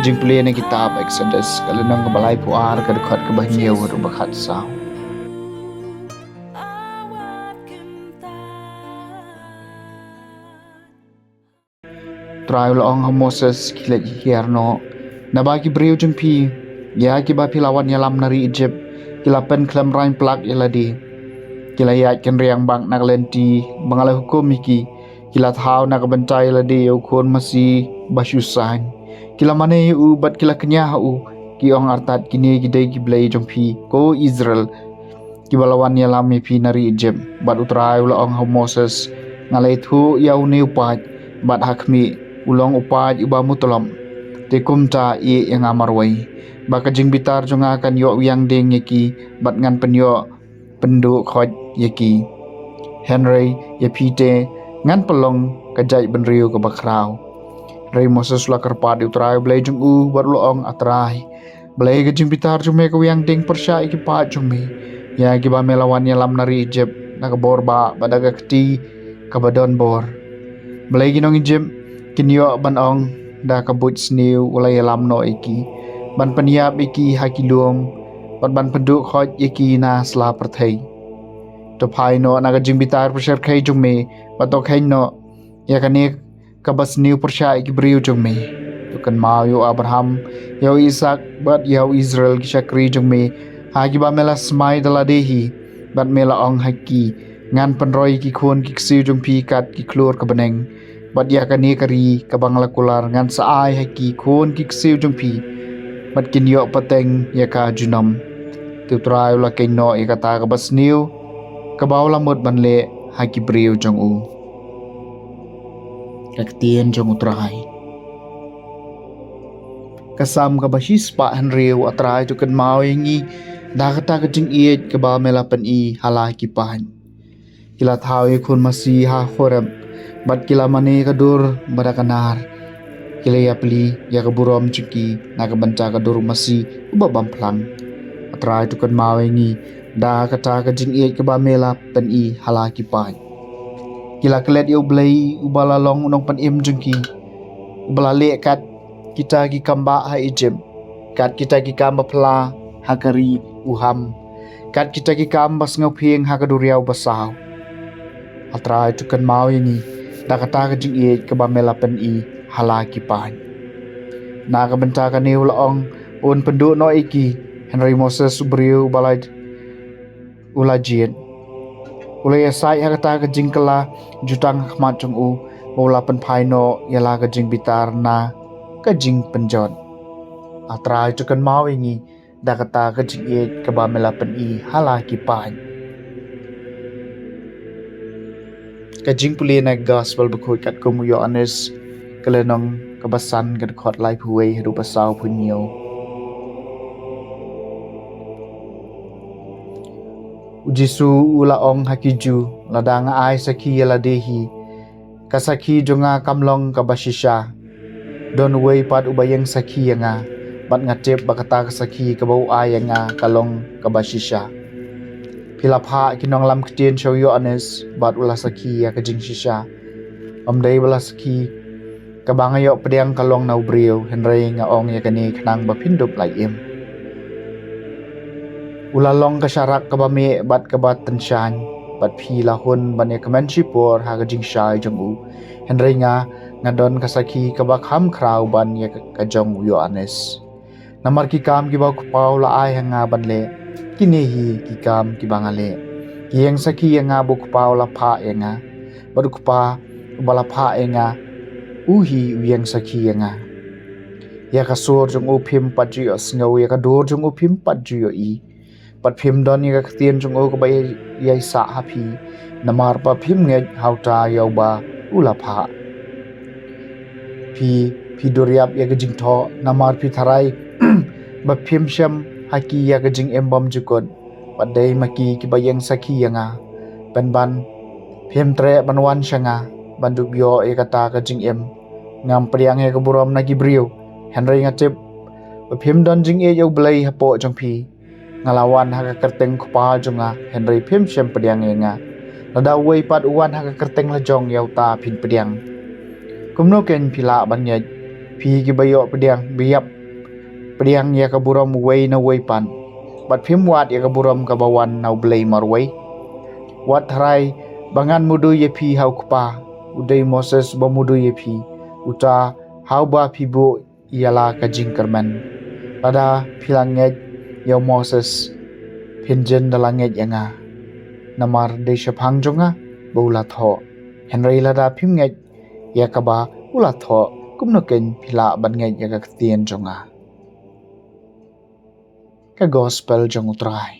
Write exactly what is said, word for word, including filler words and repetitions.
Jingpule na kitab Exodus, ka lynnong kaba laiphew ar, ka dkhot kaba hynñiew haduh ba khatsaw. Trai u la ong ha Moses, khie leit hiar noh, naba ki briew jong phi, ïa kiba phi la wan ïalam na ri Egypt, ki la pynkhlem rain plak ïa lade. Ki la ïaid kynriang bak na ka lynti ba nga la hukum ïa ki. Ki la thaw na ka bynta ïa lade ïa u khun masi ba shu saiñ. Ki la mane ïa u bad ki la kñia ha u, ki ong, artat kine ki dei ki blei jong phi, ko Israel, kiba la wan ïalam ïa phi na ri Egypt. Bad u Trai u la ong ha u Moses, nga la ïathuh ïa une u paid, bad ha khmih, u long u paid uba mutlop. Te kumta ïeh ïa nga marwei, ba ka jingbitar jong nga kan ïoh wiang ding ïa ki, bad ngan pynïoh pynduh khoit ïa ki. Hynrei ïa phi te, ngan pynlong ka jaitbynriew kaba khraw. Hynrei Moses u la kyrpad ïa u Trai u Blei jong u, bad u la ong, A Trai, balei ka jingbitar jong me ka wiang ding pyrshah ïa ki paid jong me, ïa kiba me la wan ïalam na ri Egypt, da ka bor bah bad da ka kti kaba don bor? Balei ki nong Egypt kin ïoh ban ong, da ka buit sniew u la ïalam noh ïa ki, ban pynïap ïa ki ha ki lum, bad ban pynduh khoit ïa ki na sla pyrthei? To phai noh na ka jingbitar pyrshah khei jong me, bad to kheiñ noh ïa kane kaba sniew pyrshah ïa ki briew jong me. To kynmaw ïa u Abraham, ïa u Isak, bad ïa u Israel, ki shakri jong me, ha kiba me la smai da lade hi, bad me la ong ha ki, ngan pynroi ïa ki khun ki ksiew jong phi kat ki khlur ka bneng. Bad ïa kane ka ri kaba nga la kular ngan sa ai ha ki khun ki ksiew jong phi, bad kin ïoh pateng ïa ka junom. Te u Trai u la kheiñ noh ïa kata kaba sniew, kaba u la mut ban leh ha ki briew jong u. Ka ktien jong u Trai. Ka Salm kaba shispah hynriew. A Trai, to kynmaw ïa ngi da kata ka jingïeit kaba me la pyni ha la ki paid. Ki la thaw ïa u khun masi ha Horeb, bad ki la mane ka dur bad da ka nar. Ki la ïapli ïa ka burom jong ki na ka bynta ka dur masi uba bym phlang. A Trai, to kynmaw ïa ngi da kata ka jingïeit kaba me la pyni ha la ki paid. Ki la klet ïa u Blei uba la long u nongpynim jong ki, uba la leh kat kita ki kam bah ha Egypt, kat kita ki kam ba pla ha ka ri u Ham, kat kita ki kam ba sngewphieng ha ka duriaw basaw. A Trai, to kynmaw ïa ngi da kata ka jingïeit kaba me la pyni ha la ki paid. Na ka bynta kane u la ong, un pynduh noh ïa ki. Hynrei Moses u briew uba la u la jied. U la ïasaid ha kata ka jingkylla jutang ha khmat jong u, u la pynphai noh ïa la ka jingbitar na ka jingpynjot. A Trai, to kynmaw ïa ngi da kata ka jingïeit kaba me la pyni ha la ki paid. Ka jingpule na ka Gospel bakhuid katkum u Ïoannis, ka lynnong kaba san, ka dkhot laiphew wei haduh ba sawphew hynñiew. U Jisu u la ong ha ki Jiw, lada nga ai sakhi ïa lade hi, ka sakhi jong nga kam long kaba shisha. Don uwei pat uba ïeng sakhi ïa nga, bad nga tip ba kata ka sakhi kaba u ai ïa nga ka long kaba shisha. Phi la phah ki nonglam ktien sha u Ïoannis, bad u la sakhi ïa ka jingshisha. Ym dei ba la sakhi, kaba nga ïoh pdiang ka long na u briew, hynrei nga ong ïa kane khnang ba phin dup lait im. U la long ka sharak kaba mih bad kaba tyngshaiñ, bad phi la hun ban ïa kmen shipor ha ka jingshai jong u. Hynrei nga, nga don ka sakhi kaba kham khraw ban ïa ka, ka jong u Ïoannis. Namar ki kam kiba u Kpa u la ai ha nga ban leh, kine hi ki kam kiba nga leh. Ki ïeng sakhi ïa nga ba u Kpa u la phah ïa nga. Bad u Kpa uba la phah ïa nga, u hi u ïeng sakhi ïa nga. Ïa ka sur jong u phim pat ju ïohsngew, ïa ka dur jong u phim pat ju ïohi. Bad phim don ïa ka ktien jong u kaba ïai, ïai sah ha phi, namar ba phim ngeit ha uta ïa uba u la phah. Phi, phi dur ïap ïa ka jingthoh, namar phi tharai ba phim shem ha ki ïa ka jingim bymjukut. Bad dei ma ki kiba ïeng sakhi ïa nga. Pynban phim treh ban wan sha nga ban dup ïoh ïa kata ka jingim. Ngam pdiang ïa ka burom na ki briew, hynrei nga tip ba phim don jingïeit ïa u Blei hapoh jong phi. Nga la wan ha ka kyrteng u Kpa jong nga, hynrei phim shym pdiang ïa nga. Lada uwei pat u wan ha ka kyrteng la jong, ïa uta phin pdiang. Kumno keiñ phi lah ban ngeit Phi kiba ïoh pdiang, ba ïap pdiang ïa ka burom uwei na uwei pat, bad phim wad ïa ka burom kaba wan na U Blei marwei. Wat tharai ba ngan mudui ïa phi ha U Kpa, u dei Moses ba mudui ïa phi, uta ha uba phi buh ïa la ka jingkyrmen. Lada phi la ngeit ïa u Moses, phin jin da la ngeit ïa nga, namar dei shaphang jong nga ba u la thoh. Hynrei lada phim ngeit ïa kaba u la thoh, kumno keiñ phi lah ban ngeit ïa ka ktien jong nga? Ka Gospel jong U Trai.